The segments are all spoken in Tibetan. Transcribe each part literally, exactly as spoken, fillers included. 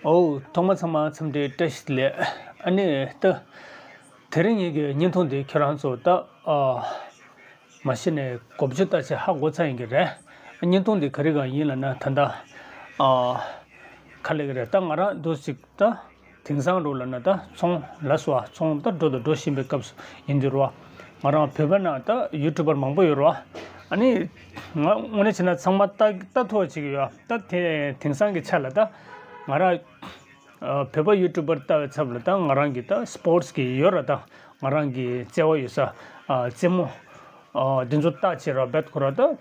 ཨོ། ཐོག་མ་ཚང་མ་འཚམས་འདྲི་བཀྲ་ཤིས་བདེ་ལེགས། ཨ་ནི་ད། དེ་རིང་ངེད་ཀྱི་བརྙན་ཐུང་འདི་ཁྱེད་རང་ཚོ་ད། ཨ། མ་གཞི་ནས་འགོ་བརྗོད་ལྟ་ཆེ་ཧ་གོ་ཚར་ཡིན་གྱི་རེད། བརྙན་ཐུང་འདི་ག་རེ་གང་ཡིན་ལབ་ན་ད་ལྟ། ཨ། ག་ལབ་ཀྱི་རེད། ད་ང་རང་འདུག་ཅིག་ད། དེང་སང་རུ་ལབ་ན་ད་ཚོང་ལ་སོ་ཚོང་ད་འགྲོ་དང་འགྲོ་བཞིན་པའི་སྐབས་སུ་ཡིན་དུས་རུ། ང་རང་བོད་པ་ནང་ད་ཡུ་ཊུབ་པར་མང་པོ་ཡོད་རུ། ཨ་ནི། ང་དངོས་གནས་བྱས་ན་ཚང་མ་ལྟ་ལྟ་ཐུབ་པ་ཅིག་ཡོད། ད་དེ་དེང་སང་གི་ཆ་ལ་ད། ང་རང་། ཨ། བོད་པ་ཡུ་ཊུབ་པར་ལྟ་བའི་ཚབ་ལ་ད་ང་རང་གི་ད་སི་པོར་ཊི་སི་གི་ཡོད་ར། ད་ང་རང་གི་བརྩེ་བ་ཡོད་ས། ཨ། རྩེད་མོ། ཨ། འདི་ཚོ་ལྟ་བྱེད་ར་བེད་ཁོ་ར་ད།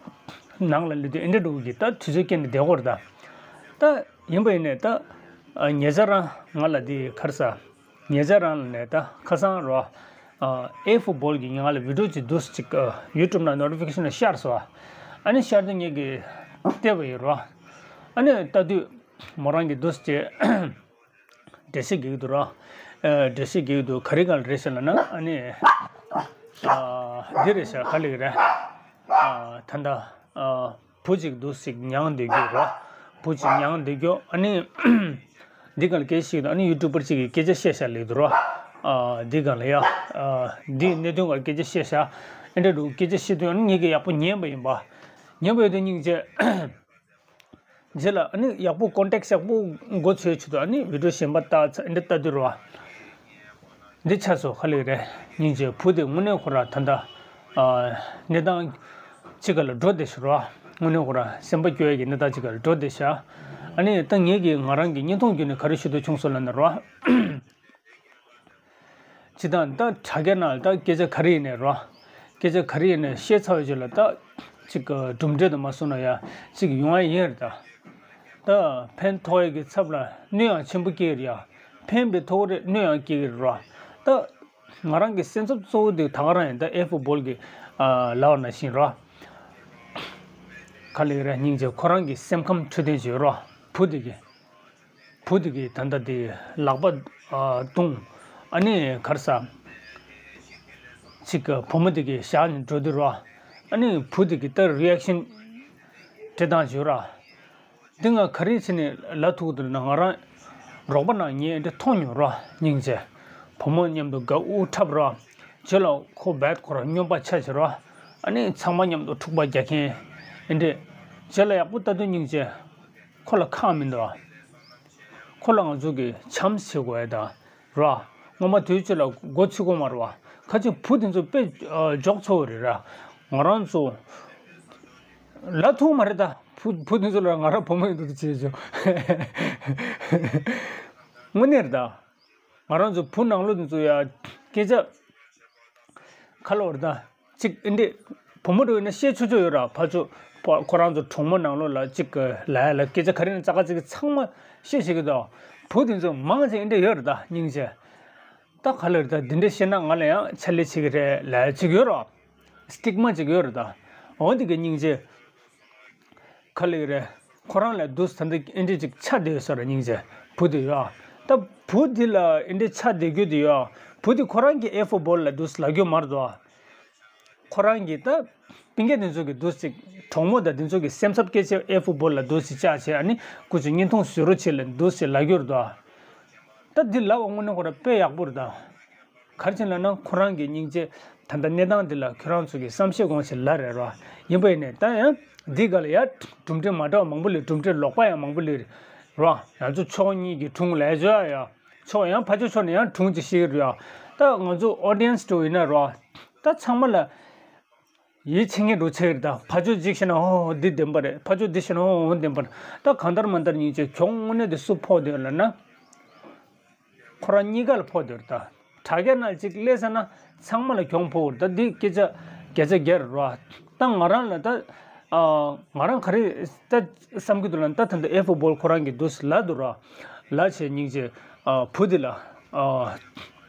ནང་ལ་སླེབས་དུས་ཨེ་འདྲ་འགྲོ་གི་ད་དུས་ཚོད་སྐྱེལ་ནས་བསྡད་ཀྱི་ཡོད་ར་ད། ད་ཡིན་པ་ཡིན་ནས་ད། ཨ། ཉེ་ཆར་རང་ང་ལ་འདི་ག་རེ་ཟ། ཉེ་ཆར་རང་ལ་ནས་ད་ཁ་སང་རོ། ཨ། ཨེ་ཕོར་བོལ་གྱི་ང་ལ་བི་ཌི་ཡོ་ཅིག་འདུག་ཅིག་ཨ། ཡུ་ཊུབ་ནང་ནོ་ཊི་ཕི་ཀེ་ཤན་ཤར་སོང་། ཨ་ནི་ཤར་དུས་ངེད་ཀྱིས་བལྟས་པ་ཡིན་རོ། ཨ་ནི་ལྟ་དུས་མོ་རང་གིས་འདུག་ཅིག་འགྲེལ་བཤད་རྒྱག་གི་འདུག་རོ། ཨ། འགྲེལ་བཤད་རྒྱག་གི་འདུག་ག་རེ་གང་རེད་ཟེར་ལབ་ན། ཨ་ནི། ཨ། འདི་རེད་ཤག་ག་ལབ་ཀྱི་རེད། ཨ། ད་ལྟ། ཨ། བུ་གཅིག་འདུག་ཅིག་མྱངས་བསྡད་རྒྱུ་རོ། བུ་གཅིག་མྱངས་བསྡད་རྒྱུ། ཨ་ནི། འདི་ག་ལ་སྐད་ཆ་བཤད་ཀྱི་འདུག་ཨ་ནི་ཡུ་ཊུབ་པར་གཅིག་གིས་སྐད་ཆ་བཤད་ཤག་ལབ་ཀྱི་འདུག་རོ། ཨ། འདི་ག་ལ་ཡ། ཨ། འདི་གནད་དོན་ག་སྐད་ཆ་བཤད་ཤག་ཨེ་འདྲ་འདུག་སྐད་ཆ་བཤད་དུས་ཨ་ནི་ངེད་ཀྱིས་ཡག་པོ་ཉན་པ་ཡིན་པ། ཉན་པ་ཡོད་དུས་སྙིང་རྗེ། རྗེས་ལ་ཨ་ནི་ཡག་པོ་ཀོན་ཊེག་སི་ཡག་པོ་མགོ་ཚོས་བྱེད་དུས་ཨ་ནི་བི་ཌི་ཡོ་གཞན་པ་ལྟ་ཚ་འདི་ལྟ་དུས་རོ། འདི་ཆགས་སོང་ག་ལབ་ཀྱི་རེད། སྙིང་རྗེ། བུ་དེ་དངོས་གནས་ཁོ་ར་ད་ལྟ། ཨ། གནས་སྟངས་གཅིག་ག་ལ་འགྲོ་བསྡད་ཤག་རོ། དངོས་གནས་ཁོ་ར་སེམས་པ་སྐྱོ་ཡ་གི་གནས་སྟངས་གཅིག་ག་ལ་འགྲོ་བསྡད་ཤག་ཨ་ནི་ད་ངེད་ཀྱིས་ང་རང་གི་བརྙན་ཐུང་བརྒྱུད་ནས་ག་རེ་ཞུ་འདོད་བྱུང་སོང་ལབ་ན་རོ། སྤྱིར་བཏང་ད་དྲ་རྒྱ་ནང་ད་སྐད་ཆ་ག་རེ་ཡིན་ནའི་རོ། སྐད་ཆ་ག་རེ་ཡིན་ནའི་བཤད་ཚར་བའི་རྗེས་ལ་ད་ཅིག་གི་གྲུབ་འབྲས་དུ་མ་སོང་ན་ཡ་ཅིག་ཡོང་ཡ་ཡིན་རེད་ད། ད་ཕན་ཐོགས་ཡ་གི་ཚབ་ལ་གནོད་ཡང་ཆེན་པོ་སྐྱེལ་གི་རེད་ཡ། ཕན་པའི་ཐོག་རེད། གནོད་ཡང་སྐྱེལ་གི་རེད་རོ། ད་ང་རང་གི་སེམས་འཚབ་གཙོ་བོ་དེ་ད་ག་རང་ཡིན། ད་ཨེ་ཕོར་བོལ་གི་ལབ་པ་ནང་བཞིན་རོ། ག་ལབ་ཀྱི་རེད། སྙིང་རྗེ། ཁོ་རང་གི་སེམས་ཁམས་འཕྲོད་བསྟེན་བྱེད་རོ། བུ་དེ་གི་བུ་དེ་གིས་ད་ལྟ་དེ་ལག་པ་ཨ་བརྡུངས། ཨ་ནི་ག་རེ་ཟ། ཅིག་བུ་མོ་དེ་གིས་བཞག་ནས་འགྲོ་དུས་རོ། ཨ་ནི་བུ་དེ་གིས་ད་རི་ཨེག་ཤན་སྤྲད་སྟངས་བྱོས་ར། འདི་ང་ག་རེ་བྱས་ནས་ལབ་ཐུབ་ཀྱི་འདུག་ན། ང་རང་རོགས་པ་ནང་ངས་འདི་མཐོང་མྱོང་ར། སྙིང་རྗེ། བུ་མོ་མཉམ་དུ་དགའ་དབུགས་འཁྲབ་ར། རྗེས་ལ་ཁོ་རྦད་ཁོ་རང་སྨྱོན་པ་ཆགས་བྱས་ར། ཨ་ནི་ཚང་མ་མཉམ་དུ་འཁྲུག་པ་རྒྱག་མཁན་ཨེ་འདྲས། རྗེས་ལ་ཡག་པོ་ལྟ་དུས་སྙིང་རྗེ། ཁོ་ལ་ཁག་མི་འདུག་ཁོ་ལ་ང་ཚོ་གི་བྱམས་བྱེད་དགོས་ཡ་ད་ར། སྔོན་མ་དུས་ཚོད་ལ་མགོ་ཚོད་དགོས་མ་རེད་བ། ཁ་ཅིག་བུ་དེ་ཚོ་དཔེ་འཇོག་ཚོ་རེད་ར། ང་རང་ཚོ་ལབ་ཐུབ་མ་རེད་ད། བུ་བུ་དེ་ཚོ་ལ་ང་རང་བུ་མོ་ཡིན་འདུག་བྱེད་ཆོག་དངོས་གནས་རེད་ད། ང་རང་ཚོ་བུ་ནང་ལོགས་དེ་ཚོ་ཡ་སྐད་ཆ་ཁ་ལོ་རེད་ད། ཅིག་ཨེ་འདྲས། བུ་མོ་འགྲོ་ཡིན་ན་བཤད་ཆོག་ཆོག་ཡོད་ར། ཕར་ཚུར་ཕ་ཁོ་རང་ཚོ་གྲོགས་མོ་ནང་ལོགས་ལ་ཅིག་གི་ལ་ཡ་ལ་སྐད་ཆ་ག་རེ་ཡིན་ན་ཙག་ཙིག་ཚང་མ་བཤད་བྱེད་ཀྱི་འདུག་བུ་དེ་ཚོ་མང་ཆེ་ཨེ་འདྲས་ཡོད་རེད་ད། སྙིང་རྗེ། ད་ག་ལ་རེད་ད། འདི་འདྲས་བཤད་ན་ང་ལ་ཡང་ཕྱག་ལས་བྱེད་ཀྱི་རེད་ལབ་ཡ་ཅིག་ཡོད་ར། སི་ཊིག་མ་ཅིག་ཡོད་རེད་ད། འོ་འདི་གི་སྙིང་རྗེ། ག་ལབ་ཀྱི་རེད། ཁོ་རང་ལ་འདུག་ད་འདི་ཨེ་འདྲས་ཅིག་ཆགས་བསྡད་ཡོད་ས་རེད། སྙིང་རྗེ། བུ་དེ་ཡོད། ད་བུ་དེ་ལ་ཨེ་འདྲས་ཆགས་བསྡད་རྒྱུ་དེ་ཡོད། བུ་དེ་ཁོ་རང་གི་ཨེ་ཕོར་བོལ་ལ་འདུག་ལབ་རྒྱུ་མ་རེད་དོ། ཁོ་རང་གིས་ད་སྤུན་ཀྱག་དེ་ཚོ་གི་འདུག་ཅིག་གྲོགས་མོ་དང་དེ་ཚོ་གི་སེམས་འཚབ་སྐད་ཆ་ཨེ་ཕོར་བོལ་ལ་འདུག་ཅིག་བཅག་བྱས། ཨ་ནི་སྐུ་མཁྱེན་བརྙན་ཐུང་བཟོ་རོགས་བྱེད་ལ་འདུག་ཅིག་ལབ་རྒྱུ་རེད་དོ། ད་འདི་ལབ་པ་དངོས་གནས་ཁོ་རང་དཔེ་ཡག་པོ་རེད་ད། ག་རེ་བྱས་ལབ་ན་ཁོ་རང་གི་སྙིང་རྗེ། ད་ལྟ་གནས་སྟངས་འདི་ལ་ཁྱོད་རང་ཚོ་གི་བསམ་ཤེས་དགོངས་ཤིག་ལབ་རེད་རོ། ཡིན་པ་ཡིན་ནས་ད་ཡང་འདི་ག་ལ་ཡ་གྲུབ་འབྲས་མ་འདྲ་བ་མང་པོ་སླེབས། གྲུབ་འབྲས་ལོག་པ་ཡང་མང་པོ་སླེབས་རོ། ང་ཚོ་ཕྱོགས་གཉིས་ཀྱི་སྒྲུང་ལབ་བྱས་ཡ། ཕྱོགས་ཡང་ཕར་ཕྱོགས་ཕྱོགས་ནས་ཡང་སྒྲུང་ཅིག་བཤད་ཀྱི་རེད་ཡ། ད་ང་ཚོ་ཨོ་ཌི་ཡེན་སི་འདྲ་བོ་ཡིན་ན་རོ། ད་ཚང་མ་ལ་ཡིད་ཆེས་མཁན་འདྲ་བོ་ཆགས་ཀྱི་རེད་ད། ཕར་ཕྱོགས་གཅིག་བཤད་ན་ཨོ་འདི་བདེན་པ་རེད། ཕར་ཕྱོགས་འདི་བཤད་ན་ཨོ་འོ་བདེན་པ་རེད། ད་གང་ལྟར་མ་ལྟར་སྙིང་རྗེ་གྱོང་དངོས་གནས་དེ་སུ་ཕོག་བསྡད་ཡོད་ལབ་ན། ཁོ་རང་གཉིས་ཀ་ལ་ཕོག་བསྡད་ཡོད་རེད་ད། དྲ་རྒྱ་ནང་གཅིག་སླེབས་ཚར་ན་ཚང་མ་ལ་གྱོང་ཕོག་གི་རེད་ད། འདི་སྐད་ཆ་བརྒྱ་ཆ་བརྒྱ་རེད་རོ། ད་ང་རང་ལ་ད། ཨ། ང་རང་ག་རེ་ད་བསམ་གྱི་འདུག་ལབ་ན། ད་ད་ལྟ་ཨེ་ཕོར་བོལ་ཁོ་རང་གིས་འདུག་ལབ་འདུག་རོ། ལབ་བྱས་སྙིང་རྗེ། ཨ། བུ་དེ་ལ། ཨ།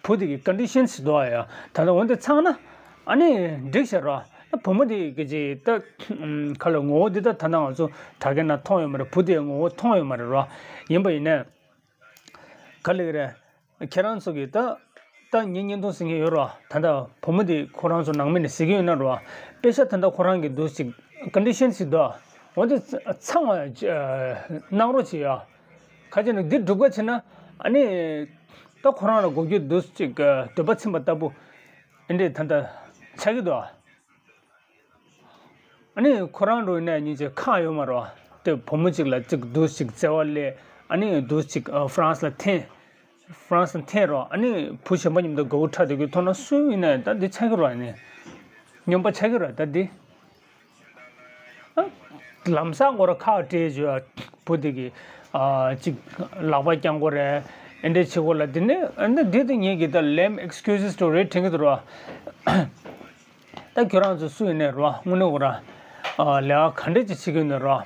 བུ་དེ་གི་ཀོན་ཌི་ཤན་ཞིག་འདུག་ཨ་ཡ། ད་ལྟ་འོ་འདི་ཚང་ན་ཨ་ནི་འགྲིག་ཤག་རོ། ད་བུ་མོ་དེ་གི་ཅིག་ད་ག་ལ་ངོ་བོ་འདི་ད་ད་ལྟ་ང་ཚོ་དྲ་རྒྱ་ནང་མཐོང་ཡོད་མ་རེད། བུ་དེའི་ངོ་བོ་མཐོང་ཡོད་མ་རེད་རོ། ཡིན་པ་ཡིན་ནའི། ག་ལབ་ཀྱི་རེད། ཁྱེད་རང་ཚོ་གིས་ད། ད་ངའི་བརྙན་ཐུང་གཟིགས་མཁན་ཡོད་རོ། ད་ལྟ་བུ་མོ་དེ་ཁོ་རང་ཚོ་ནང་མི་ནས་གཟིགས་ཀྱི་ཡོད་ན་རོ། པེ་ཤ་ད་ལྟ་ཁོ་རང་གི་འདུག་ཅིག་ཀོན་ཌི་ཤན་ཞིག་འདུག་འོ་དེ་ཚང་བ་གནང་རོགས་བྱེད་ཡ། ཁ་ཅིག་ནི་འདི་སྒྲུབ་ག་བྱེད་ན་ཨ་ནི་ད་ཁོ་རང་ལ་གོ་རྒྱུ་འདུག་ཅིག་འདོད་པ་ཚིམ་པ་ལྟ་བུ་ཨེ་འདྲས་ད་ལྟ་ཆགས་ཀྱི་འདུག་ཨ་ནི་ཁོ་རང་འགྲོ་ཡིན་ན་སྙིང་རྗེ་ཁག་ཡོད་མ་རེད་བ། དེ་བུ་མོ་གཅིག་ལ་གཅིག་འདུག་ཅིག་བརྩེ་བ་སླེབས། ཨ་ནི་འདུག་ཅིག་ཨ་ཧྥ་རན་སི་ལ་འཐེན། ཧྥ་རན་སི་ལ་འཐེན་རོགས། ཨ་ནི་བུ་གཞན་པ་མཉམ་དུ་དགའ་བོ་འཁྲབ་བསྡད་རྒྱུ་མཐོང་ན་སུ་ཡིན་ན་ད་འདི་ཆགས་ཀྱི་རེད་བ། ཨ་ནི་སྨྱོན་པ་ཆགས་ཀྱི་རེད་ད་འདི། ཨ་ལམ་སང་ཁོ་ར་ཁག་སྤྲད་བྱོས། བུ་དེ་གི་ཨ་གཅིག་ལག་པ་བརྐྱང་དགོས་རེད། ཨེ་འདྲས་བྱེད་དགོས་ལ་དེ་ནས་ཨ་ནི་འདི་དེ་ངེད་ཀྱི་ད་lame excuses དུ་རེད་དྲན་གྱི་འདུག་རོགས། ད་ཁྱོད་རང་ཚོ་སུ་ཡིན་ནའི་རོ། དངོས་གནས་ཁོ་རང་ཨ་ལས་ཀ་ག་འདྲས་ཅིག་བྱེད་ཀྱི་ཡོད་ནའི་རོ།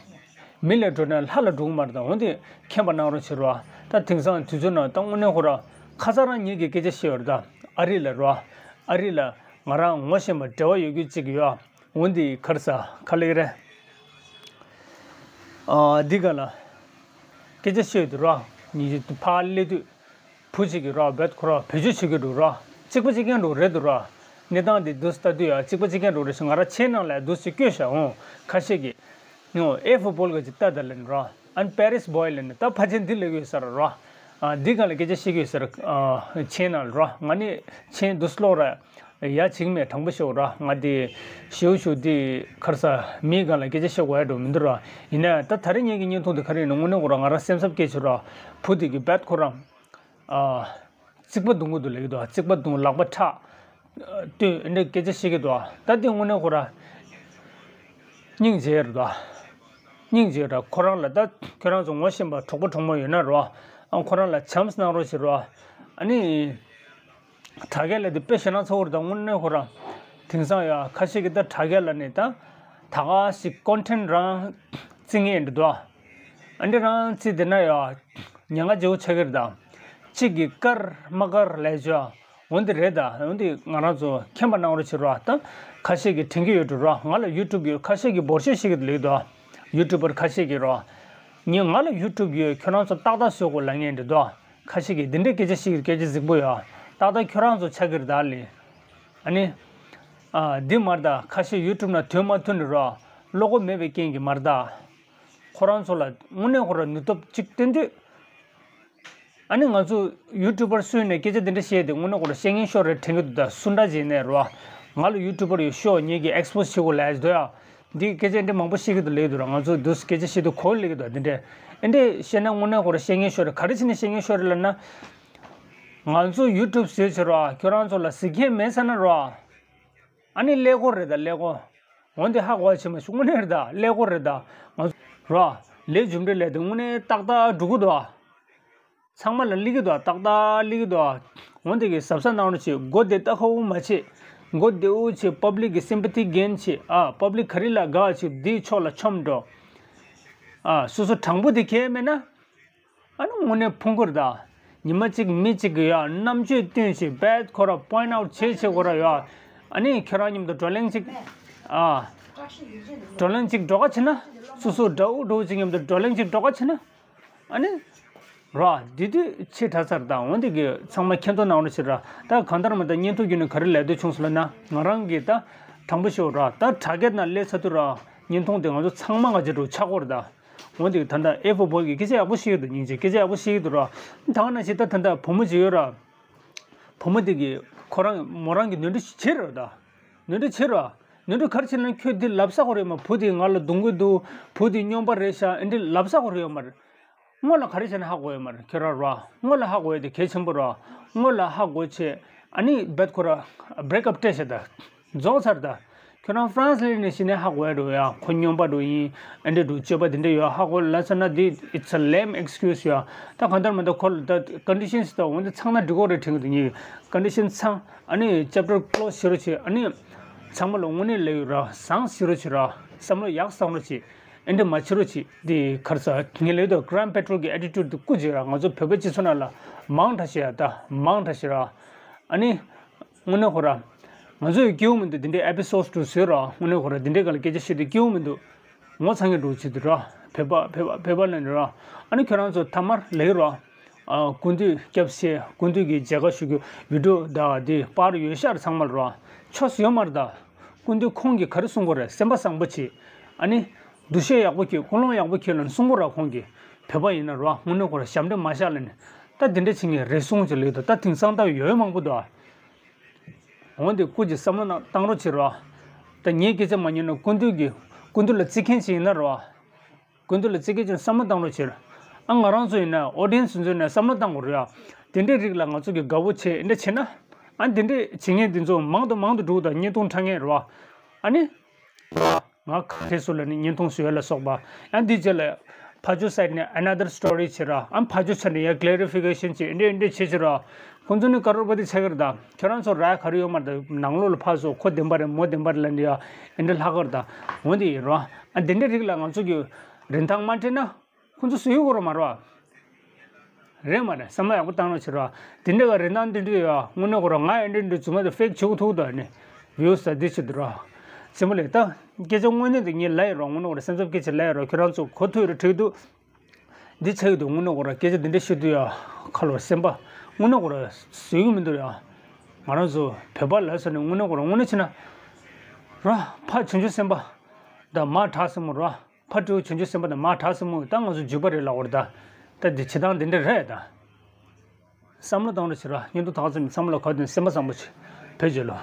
མི་ལས་འགྲོ་ན་ལྷ་ལ་འགྲོ་གི་མ་རེད་ད། འོན་ཏེ་མཁྱེན་པ་གནང་རོགས་བྱེད་རོ། ད་དེང་སང་དུས་ཚོད་ནང་ད་དངོས་གནས་ཁོ་རང་ཁ་སང་རང་ངེད་ཀྱི་སྐད་ཆ་བཤད་ཡོད་རེད་ད། ཨ་རི་ལ་རོ། ཨ་རི་ལ་ང་རང་ངོ་ཤེས་པ་འབྲེལ་བ་ཡོད་རྒྱུ་ཅིག་ཡོད། འོན་ཏེ་ག་རེ་ཟ་ག་ལེགས་རེད། ཨ་འདི་ག་ལ་སྐད་ཆ་བཤད་ཡོད་དུ་རོ། ཉིན་ཕར་སླེབས་དུས། བུ་གཅིག་གིས་རོགས་བེད་ཁོ་རོགས་བེད་སྤྱོད་བྱེད་ཀྱི་འདུག་རོགས། གཅིག་པ་གཅིག་རྐྱང་འདུག་རེད་འདུག་རོགས། གནས་སྟངས་འདི་འདུག་ལྟ་དུས་ཡ་གཅིག་པ་གཅིག་རྐྱང་འདུག་རེད་ཤག་ང་རང་ཆེ་ནང་ལ་འདུག་ཅིག་བསྐྱོད་ཤག་འོང་ཁ་ཤས་ཀྱིས། ཨེ་ཧྥུ་བྷོལ་ག་ཅིག་ལྟ་ད་ལེན་རོགས། ཨན་པེ་རིས་བྷོའི་ལེན་ད་ཕལ་ཆེར་འདི་ལས་ཡོད་ས་ར་རོགས། འདི་ག་ལ་སྐད་ཆ་བཤད་ཀྱི་ཡོད་ས་ར། ཆེ་ནང་ལ་རོགས། ང་ནི་ཆེ་འདུག་ལོག་ར་ཡ་བྱེད་ཀྱི་མེད། དྲང་པོ་ཤོད་རོགས། ང་འདི་ཞེའུ་ཞུ་འདི་ག་རེ་ཟ་མི་ག་ལ་སྐད་ཆ་བཤད་དགོས་ཡ་འགྲོ་མི་འདུག་རོགས། ཡིན་ན་ད་ད་རེས་ངེད་ཀྱི་བརྙན་ཐུང་འདི་ག་རེ་ཡིན་ན་དངོས་གནས་ཁོ་ར་ང་རང་སེམས་འཚབ་སྐད་ཆ་རོགས། བུ་དེ་གི་བེད་ཁོ་རང་། རྩིག་པ་རྡུང་གི་འདུག་ལབ་ཀྱི་འདུག་རྩིག་པ་རྡུང་ལག་པ་ཁྲག་ལྟོས་འདྲ་སྐད་ཆ་བཤད་ཀྱི་འདུག་ད་འདི་དངོས་གནས་ཁོ་ར་སྙིང་རྗེ་རེད་འདུག་སྙིང་རྗེ་ར་ཁོ་རང་ལ་ད་ཁྱོད་རང་ཚོ་ངོ་ཤེས་པ་གྲོགས་པོ་གྲོགས་མོ་ཡོད་ན་རོ། ཨ་ཁོ་རང་ལ་བྱམས་གནང་རོགས་བྱེད་རོ། ཨ་ནི་དྲ་རྒྱ་ལ་འདི་དཔེ་ཞེ་ན་ཚ་བོ་རེད་ད་དངོས་གནས་ཁོ་ར། དེང་སང་ཡ་ཁ་ཤས་ཀྱི་ད་དྲ་རྒྱ་ལ་ནི་ད་ད་ག་ཞིག་ཀོན་ཊེན་རང་བརྩི་ངེས་འདྲ་འདུག་ཨ་འདི་རང་བརྩིས་བསྡད་ན་ཡང་ཉེན་ཁ་ཆེ་བོ་ཆགས་ཀྱི་རེད་ད། གཅིག་གིས་དཀར་མ་དཀར་ལས་བྱོས། འོན་ཏེ་རེད་ད། འོན་ཏེ་ང་རང་ཚོ་མཁྱེན་པ་གནང་རོགས་བྱེད་རོགས། ད་ཁ་ཤས་ཀྱིས་དྲན་གྱི་ཡོད་འགྲོ་རོགས། ང་ལ་ཡུ་ཊུབ་ཡོད། ཁ་ཤས་ཀྱིས་འབོར་ཤོག་བཤད་ཀྱི་འདུག་ལབ་ཀྱི་འདུག་ཡུ་ཊུབ་པར་ཁ་ཤས་ཀྱིས་རོགས། ངས་ང་ལ་ཡུ་ཊུབ་ཡོད། ཁྱོད་རང་ཚོ་ཏག་ཏག་བཟོ་དགོས་ལབ་མཁན་འདྲ་འདུག་ཁ་ཤས་ཀྱིས་འདི་འདྲའི་སྐད་ཆ་བཤད་ཀྱི་སྐད་ཆ་རྫིག་པོ་ཡོད། ཏག་ཏག་ཁྱོད་རང་ཚོ་ཆགས་ཀྱི་རེད་ད་ལེ། ཨ་ནི། ཨ་འདི་མ་རེད་ད། ཁ་ཤས་ཡུ་ཊུབ་ནང་ཐོན་མ་ཐོན་ནི་རོགས། བློ་ཁོག་མེད་པའི་རྐྱེན་གྱིས་མ་རེད་ད། ཁོ་རང་ཚོ་ལ་དངོས་གནས་ཁོ་རང་ནུས་སྟོབས་གཅིག་བསྟན་དུས། ཨ་ནི་ང་ཚོ་ཡུ་ཊུབ་པར་སུ་ཡིན་ནས་སྐད་ཆ་འདི་འདྲ་བཤད་དེ་དངོས་གནས་ཁོ་རང་བཤད་མཁན་ཤོར་རེད་དྲན་གྱི་འདུག་ད་སུ་འདྲ་ཅིག་ཡིན་ནའི་རོ། ང་ལ་ཡུ་ཊུབ་པར་ཡོད་ཤོག་ངེད་ཀྱིས་ཨེགས་པོ་སི་བྱེད་དགོས་ལབ་ཡ་ཅིག་འདུག་ཡ། འདི་སྐད་ཆ་འདི་མང་པོ་བཤད་ཀྱི་འདུག་ལབ་ཀྱི་འདུག་ར། ང་ཚོ་འདུག་སྐད་ཆ་བཤད་དུས་གོ་ལབ་ཀྱི་འདུག་འདི་འདྲས་ཨེ་འདྲས་བཤད་ན་དངོས་གནས་ཁོ་རང་བཤད་མཁན་ཤོར་རེད། ག་རེ་བྱས་ནས་བཤད་མཁན་ཤོར་རེད་ལབ་ན། ང་ཚོ་ཡུ་ཊུབ་བཟོས་བྱས་ར་ཁྱོད་རང་ཚོ་ལ་གཟིགས་མཁན་མེད་ས་ན་ར། ཨ་ནི་ཀླད་ཀོར་རེད་ད་ཀླད་ཀོར། འོན་ཏེ་ཧ་གོ་བ་བྱེད་མ་ཤུགས་དངོས་གནས་རེད་ད་ཀླད་ཀོར་རེད་ད། ང་ཚོ་ར། ལས་རྒྱུ་འབྲས་ལས་དེ་དངོས་གནས་ཏག་ཏག་འགྲོ་གི་འདུག་ཨ། ཚང་མ་ལ་སླེབས་ཀྱི་འདུག་ཨ། ཏག་ཏག་སླེབས་ཀྱི་འདུག་ཨ། འོན་ཏེ་གི་གཟབ་གཟབ་གནང་རོགས་བྱེད། མགོ་བདེ་ལྟ་ཁ་བོ་མ་བྱེད། མགོ་བདེ་བོ་བྱེད། པབ་ལིག་གི་སིམ་པ་ཐི་གེན་བྱེད་ཨ། པབ་ལིག་ག་རེ་ལ་དགའ་བ་བྱེད་དེའི་ཕྱོགས་ལ་མཆོང་འགྲོ། ཨ་སོ་སོ་དྲང་པོ་དེ་གལ་མེད་ན། ཨ་ནི་དངོས་གནས་ཕུང་གི་རེད་ད། ཉི་མ་གཅིག་མི་གཅིག་གིས་ཡ་རྣམ་དཔྱོད་བཏོན་བྱས་བེད་ཁོ་ར་པོའིན་ཊི་ཨའུ་ཊི་བྱས་བྱས་ཁོ་ར་ཡ། ཨ་ནི་ཁྱོད་རང་མཉམ་དུ་བགྲོ་གླེང་གཅིག་ཨ། བགྲོ་གླེང་གཅིག་འགྲོ་ག་བྱེད་ན། སོ་སོ་འདྲ་བོ་འདྲ་བོ་གཅིག་མཉམ་དུ་བགྲོ་གླེང་གཅིག་འགྲོ་ག་བྱེད་ན། ཨ་ནི། ར། དེ་དུས་ཆེ་དྲགས་ཚར་དང་འོན་ཏེ་གི་ཚང་མ་མཁྱེན་རྟོགས་གནང་རོགས་བྱེད་ར། ད་གང་ལྟར་མ་ད་བརྙན་ཐུང་བརྒྱུད་ནས་ག་རེ་ལབ་འདོད་བྱུང་སོང་ལབ་ན་ང་རང་གི་ད་དྲང་པོ་ཤོད་ར། ད་དྲ་རྒྱ་ནང་སླེབས་ཚར་དུས་ར་བརྙན་ཐུང་དེ་ང་ཚོ་ཚང་མ་ང་ཅག་འགྲོ་ཆགས་ཀྱི་རེད་ད། འོན་ཏེ་ད་ལྟ་ཨེ་ཧྥུ་བྷོལ་གྱིས་སྐད་ཆ་ཡག་པོ་བཤད་ཀྱི་འདུག་སྙིང་རྗེ་སྐད་ཆ་ཡག་པོ་བཤད་ཀྱི་འདུག་ར། ད་ག་ནང་བཞིན་ད་ད་ལྟ་བུ་མོ་ཅིག་ཡོད་ར། བུ་མོ་དེ་གིས་ཁོ་རང་མོ་རང་གི་ནོར་འཁྲུལ་ཞིག་བྱས་རེད་ད། ནོར་འཁྲུལ་བྱས་ར། ནོར་འཁྲུལ་ག་རེ་བྱས་ན་ཁྱོད་འདི་ལབ་ས་ཁོ་རེད་མ། བུ་དེ་ང་ལ་རྡུང་གི་འདུག་བུ་དེ་སྨྱོན་པ་རེད་ཤག་ཨེ་འདྲས་ལབ་ས་ཁོ་རེད་ཡོད་མ་རེད། སྔོན་ལ་ག་རེ་བྱས་ན་ཧ་གོ་ཡོད་མ་རེད་ཁྱོད་ར་ར། སྔོན་ལ་ཧ་གོ་ཡ་དེ་གལ་ཆེན་པོ་ར། སྔོན་ལ་ཧ་གོ་བྱས་ཨ་ནི་རྦད་ཁོ་ར་བྷེ་རེག་ཨབ་སྤྲད་བྱས་ད། རྫོགས་ཚར་ད། ཁྱོད་རང་ཧྥ་རན་སི་སླེབས་ནས་གཞི་ནས་ཧ་གོ་ཡ་འགྲོ་ཡ། ཁོ་སྨྱོན་པ་འགྲོ་ཡིན། ཨེ་འདྲས་འགྲོ་སྤྱོད་པ་དེ་འདྲས་ཡོད་ཧ་གོ་ལབ་ཚར་ན་དེ་it's a lame excuse ཡ། ད་གང་ལྟར་མ་ད་ཁོ་ལ་ད་ཀོན་ཌི་ཤན་ཞིག་ད་འོན་ཏེ་ཚང་ན་འགྲིག་གོ་རེད་དྲན་གི་འདུག་ཉིད་ཀོན་ཌི་ཤན་ཚང་ཨ་ནི་ཅེབ་ཊར་ཀློ་སི་བྱེད་རོགས་བྱེད། ཨ་ནི་ཚང་མ་ལ་དངོས་གནས་ལབ་ཡོད་ར་བཟང་བྱེད་རོགས་བྱེད་ར། བསམ་བློ་ཡག་བཟང་རོགས་བྱེད། ཨེ་འདྲས་མ་བྱེད་རོགས་བྱེད། དེ་ག་རེ་ཟ་ངས་ལབ་ཡོད་ད་གྷི་རན་པེ་ཊྲོལ་གྱི་ཨེ་ཊི་ཊུཌ་དེ་སྐུ་མཁྱེན་ར། ང་ཚོ་བོད་པའི་སྤྱི་ཚོགས་ནང་ལ་མང་དྲགས་ཤག་ཡ་ད་མང་དྲགས་ཤག་ར། ཨ་ནི། དངོས་གནས་ཁོ་ར། ང་ཚོ་ཡི་སྐྱིད་པོ་མི་འདུག་འདི་འདྲའི་ཨེ་པི་སོ་ཌི་དྲུག་བཟོས་ར། དངོས་གནས་ཁོ་ར་འདི་འདྲའི་སྒང་ལ་སྐད་ཆ་བཤད་དུས་སྐྱིད་པོ་མི་འདུག་ངོ་ཚ་མཁན་འདྲ་བོ་བྱེད་དུས་ར། བོད་པ་བོད་པ་བོད་པ་ལབ་ནས་ར། ཨ་ནི་ཁྱོད་རང་ཚོ་ཐ་མར་ལབ་ཀྱི་ར། ཨ་སྐུ་མདུན་སྐྱབས་ཆེ་སྐུ་མདུན་གྱི་མཇལ་ཁ་ཞུ་རྒྱུ་བི་ཌི་ཡོ་ད་འདི་པར་ཡོད་ཤག་ར་ཚང་མ་ལ་ར། ཆོས་ཡོད་མ་རེད་ད། སྐུ་མདུན་ཁོང་གིས་ག་རེ་གསུང་གི་རེད། སེམས་པ་བཟང་པོ་བྱེད། ཨ་ནི། འདུ་ཤེས་ཡག་པོ་བསྐྱེད། ཀུན་སློང་ཡག་པོ་བསྐྱེད་ལབ་ནས་གསུང་གི་ར་ཁོང་གིས། བོད་པ་ཡིན་ན་རོ། དངོས་གནས་ཁོ་རང་ཞབས་འདྲེན་མ་བཞག་ལབ་ནས། ད་དེ་འདྲ་བྱེད་མཁན་རེ་ཟུང་ཅིག་ལོས་འདུག་ད་དེང་སང་ད་ཡོད་མང་པོ་འདུག་འོན་ཏེ་སྐུ་མཁྱེན་བསམ་བློ་གནང་བཏང་རོགས་བྱེད་རོགས། ད་ངས་སྐད་ཆ་མ་ཉན་ན་སྐུ་མདུན་གྱི་སྐུ་མདུན་ལ་བརྩི་མཁན་ཞིག་ཡིན་ན་རོགས། སྐུ་མདུན་ལ་བརྩི་མཁན་ཅིག་བསམ་བློ་བཏང་རོགས་བྱེད་རོགས། ཨ་ང་རང་ཚོ་ཡིན་ན་ཨོ་ཌི་ཡེན་སི་ཚོ་ཡིན་ན་བསམ་བློ་བཏང་དགོས་རེད་ཡ། དེ་འདྲའི་རིགས་ལ་ང་ཚོ་གི་དགའ་བོ་བྱེད་འདྲ་བྱེད་ན། ཨ་འདི་འདྲའི་བྱེད་མཁན་འདི་ཚོ་མང་དུ་མང་དུ་འགྲོ་གི་འདུག་བརྙན་ཐུང་འཁྲབ་མཁན་རོགས། ཨ་ནི། ང་ག་རེ་སུ་ལ་ནི་བརྙན་ཐུང་བཟོས་ལ་སོགས་པ། ཡང་འདི་རྗེས་ལ་ཕ་ཇོ་སའིཌ་ནས་another story་བྱེད་ར། ཨམ་ཕ་ཇོ་ཆ་ནས་ཡང་clarification་བྱེད་འདྲེ་འདྲེ་བྱེད་བྱེད་ར། ཁོང་ཚོ་ནི་དཀར་པོ་དེ་ཆགས་ཀྱི་རེད་ད། ཁྱོད་རང་ཚོ་ར་ག་རེ་ཡོད་མ་རེད་ད། ནང་ལོགས་ལ་ཕར་ཚུར་ཁོ་བདེན་པ་རེད་མོ་བདེན་པ་རེད་ལབ་འདི་ཡ་འདྲེ་ལྷག་གར་ད། འོན་ཏེ་ཡིན་ར། ཨ་འདི་འདྲེ་རིགས་ལ་ང་ཚོ་གི་རིན་ཐང་མ་སྤྲད་ན། ཁོང་ཚོ་སུ་ཡོད་གོ་ར་མ་ར། རེད་མ་རེད། བསམ་བློ་ཡག་པོ་བཏང་རོགས་བྱེད་རོགས། དེ་འདྲ་ག་རེ་ན་འདི་འདྲ་ཡོད། དངོས་གནས་ཁོ་རང་ང་ཡི་འདྲ་འདྲ་རྫུན་མ་དང་ཕེག་བྱེད་ཐུག་དོ་ནི། བིའུ་ས་འདི་བྱེད་དུ་རོགས། རྩེ་མོ་ལས་ད། སྐད་ཆ་དངོས་གནས་དེ་ངས་ལབ་ཡོད་རོགས། དངོས་གནས་ཁོ་རང་སེམས་འཚབ་སྐད་ཆ་ལབ་ཡོད་རོགས། ཁྱོད་རང་ཚོ་གོ་ཐོས་རེ་འགྲིག་འདུག་འདི་ཆགས་ཀྱི་འདུག་དངོས་གནས་ཁོ་རང་སྐད་ཆ་འདི་འདྲ་བཤད་དུས་ཡ། ཁ་ལོ་སེམས་པ། དངོས་གནས་ཁོ་རང་བཟོད་ཀྱི་མི་འདུག་ཡ། ང་རང་ཚོ་བོད་པ་ལབ་ས་ནས་དངོས་གནས་ཁོ་རང་དངོས་གནས་བྱས་ན། ར། ཕ་བྱང་ཆུབ་སེམས་དཔའ། ད་མ་དྲག་སེམས་མོ་ར། ཕ་སྤྲེའུ་བྱང་ཆུབ་སེམས་དཔའ་དང་མ་དྲག་སེམས་མོ་ད་ང་ཚོ་འཇུག་པ་རེད་ལབ་པ་རེད་ད། ད་འདི་བྱེད་སྟངས་འདི་འདྲ་རེད་ད། བསམ་བློ་བཏང་རོགས་བྱེད་ར། བརྙན་ཐུང་ཐག་ཚོད་མི་བསམ་བློ་ག་དུས་སེམས་པ་བཟང་པོ་བྱེད། བོད་རྒྱལ་ལོ།